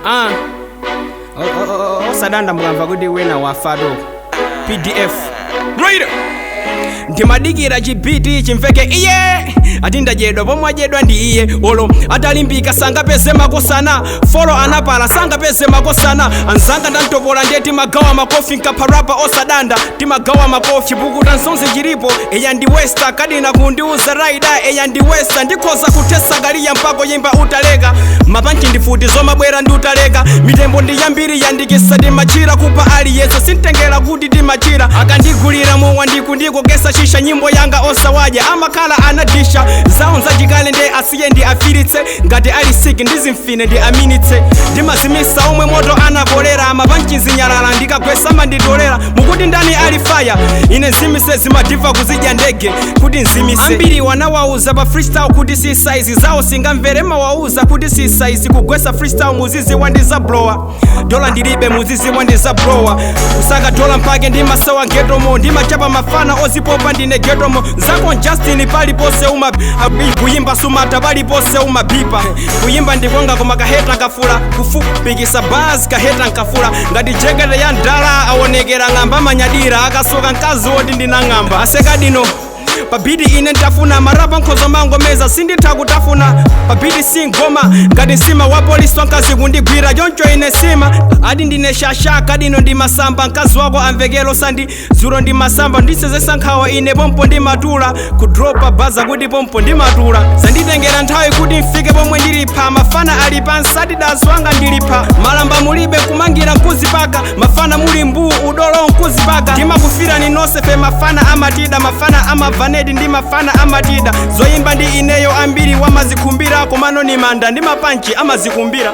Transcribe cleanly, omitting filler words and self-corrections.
Ah. Osadanda mukamva kuti wina wafatu PDF Reader ndimadikira chibiti chimveke iye ati ndadyedwa pomwe adyedwa ndi iye olo atalimbika sangapeze makosana folo anapala sangapeze makosana anzanga ndantopola ndiye timagawa makofi nkapharapa osadanda timagawa makofi pukuta nsonse chilipo eya ndi westa kadina kundiuza raida eya ndi westa ndikhoza kuthesa kaliya mpako yimba utaleka mapanchi ndifuti zomabwera ndi utaleka mitembo ndi yambiri yandikisa timachira kupa aliyense sintengera kuti timachira akandigulira mowa ndikundikokesa shisha nyimbo yanga osawadya amakhala anadisha zawo nzachikale nde asiye ndi afiritse ngati ali siki ndizimfine ndi aminitse ndimazimisa omwe moto anakolera mapanchi zinyalala ndikagwesa manditolera mukuti ndani ali faya ine nzimise zimadiva kuzidya ndege kuti nzimise ambiri wanawauza pa freestyle kuti si size zawo singamvere mawauza kuti si size kugwesa freestyle muzizi wandizablowa dola ndilibe muzizi wandizablowa kusaka dola mpake ndimasewa ngetomo ndimachapa mafana ozipopa ndine getomo zako Justin palipose uma kuyimba sumata palipose umabipa kuyimba ndikonga koma kaheta kafula kufupikisa bars kaheta nkafula ngati jekete ya ndala aonekera ng'amba manyadira akasoka mkazi woti ndinang'amba asekadino pabidi ine ntafuna marapa nkhozo mangomeza sinditha kutafuna pabidi singoma ngati nsima wa polisi wankazi kundigwira choncho ine sima ati ndine shasha kadino ndi masamba mkazi wako amvekero sandi zulo ndi masamba ndisezesa nkhawa ine pompo ndimatula kudropa baza kuti pompo ndimatula zanditengera nthawi kuti mfike pomwe ndilipha mafana ali pansi adidas wanga ndilipha malamba mulibe kumangira nkuzipaka mafana muli mbuu udolo nkuzipaka ndimakufirani nonse fe mafana amatida mafana amavanedi ndi mafana amatida zoyimba ndi ineyo ambiri wamazikhumbira komano ni manda ndi mapanchi amazikumbira.